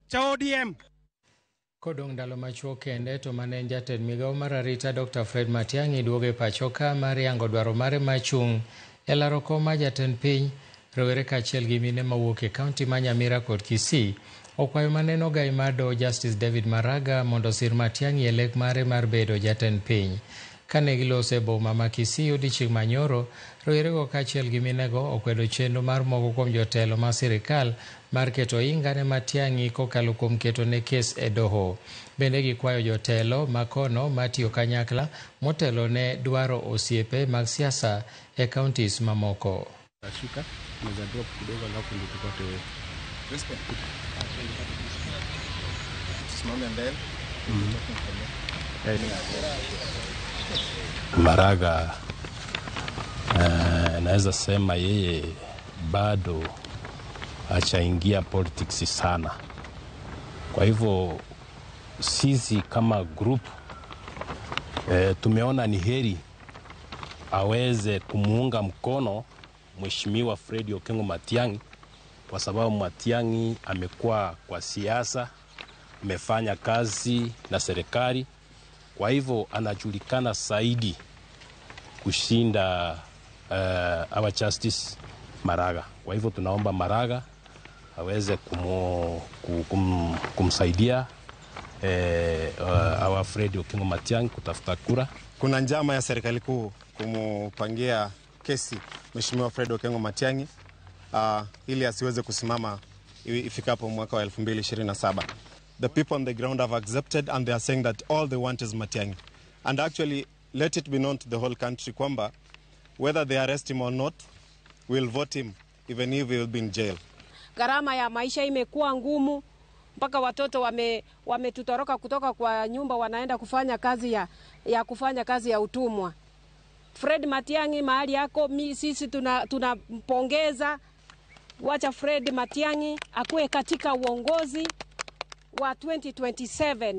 Cha ODM. Kodong' ndalo machuok kende to mane en jatend migawo mar arita Dr. Fred Matiang'i duogo e pacho ka mar yango dwaro mare machung' e laro kom mar jatend piny, rowere kaachiel gi mine mawuok e kaunti ma Nyamira kod Kisii okwayo mane en ogai mar doho Justice David Maraga mondo osir Matiang'i e lek mare mar bedo jatend piny. Kane giloso e boma ma Kisii odiochieng' manyoro, rowerego kaachiel gi minego okwedo chenro mar moko kuom jotelo ma sirikal mar keto ohinga ne Matiang'i kokalo kuom ketone kes e doho. Bende gikwayo jotelo makono matiyo kanyakla motelo ne dwaro osiepe mag siasa e counties mamoko. Shuka unaweza drop kidogo alafu ndio tupate. Tusimame mbele. Maraga naweza sema yeye bado hajaingia politics sana. Kwa hivyo sisi kama group tumeona ni heri aweze kumuunga mkono Mheshimiwa Fred Okengo Matiang'i kwa sababu Matiang'i amekuwa kwa siasa, amefanya kazi na serikali, kwa hivyo anajulikana zaidi kushinda our Justice Maraga. Kwa hivyo tunaomba Maraga aweze kumsaidia our Fred Okengo Matiang'i kutafuta kura. Kuna njama ya serikali kuu kumupangia kesi Mheshimiwa Fred Okengo Matiang'i ili asiweze kusimama ifikapo mwaka wa 2027. The people on the ground have accepted and they are saying that all they want is Matiang'i. And actually, let it be known to the whole country kwamba whether they arrest him or not, we'll vote him even if he will be in jail. Gharama ya maisha imekuwa ngumu mpaka watoto wametutoroka kutoka kwa nyumba wanaenda kufanya kazi ya kufanya kazi ya utumwa. Fred Matiang'i mahali yako, sisi tunampongeza. Wacha Fred Matiang'i akuwe katika uongozi wa 2027.